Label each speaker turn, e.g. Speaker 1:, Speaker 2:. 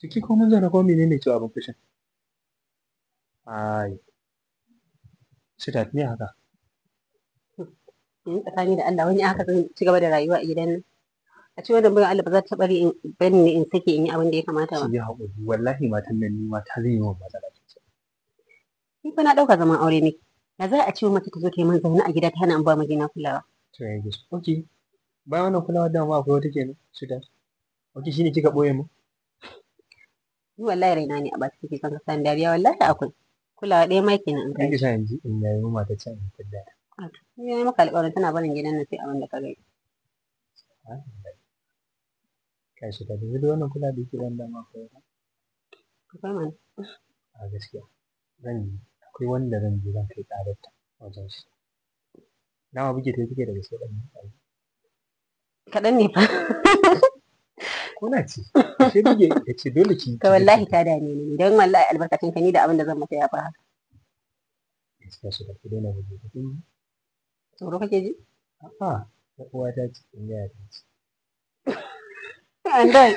Speaker 1: Ciki ko mun zauna ko menene cewa abin fushin? Ai. Sweetheart, me haka?
Speaker 2: Yanzu tsakani da Allah wani haka zan ci gaba da rayuwa a gidan nan. A ce wannan bayan Allah ba za ta bari in bani ne in sake in yi abin da ya kamata ba.
Speaker 1: Ki yi haƙuri, wallahi matan nan ni ma ta zai yi min matsala sosai.
Speaker 2: Ni fa na ɗauka zaman aure ne. Ya za a ce mace ta zo ta yi min zaune a gida ta hana in ba mijina kulawa.
Speaker 1: To ya gizo. Okay. Bayan wannan kulawa dama akwai wata kenan, sweetheart. Okay, shine kika ɓoye mu?
Speaker 2: Ni wallahi raina ne a ɓaci kake son ka sani dariya, wallahi akwai. Kulawa ɗaya ma kenan in
Speaker 1: Kan
Speaker 2: kai.
Speaker 1: ki sa yanzu in yayi mata can in fidda ta.
Speaker 2: Ni na yi maka alƙawarin tana barin gidan nan sai abin da ka gani.
Speaker 1: Kai shi ta yanzu da wannan kula da yake ban dama akwai wata.
Speaker 2: Akwai mana.
Speaker 1: A gaskiya. Zan yi akwai wanda zan je zan kai ƙararta wajen shi. Dama buge ta kike da gaske ɗan.
Speaker 2: Kaɗan ne fa.
Speaker 1: Ko na ci. Ashe buge ya ce dole ki.
Speaker 2: Ka wallahi ta dame ni don wallahi albarkacin ka ni da abin da zan mata ya fi haka.
Speaker 1: Gaskiya su da ki daina buge ta. Kin ji?
Speaker 2: Tsoro kake ji?
Speaker 1: A'a, ƴar uwata ce, in gaya ta ce.
Speaker 2: An dai.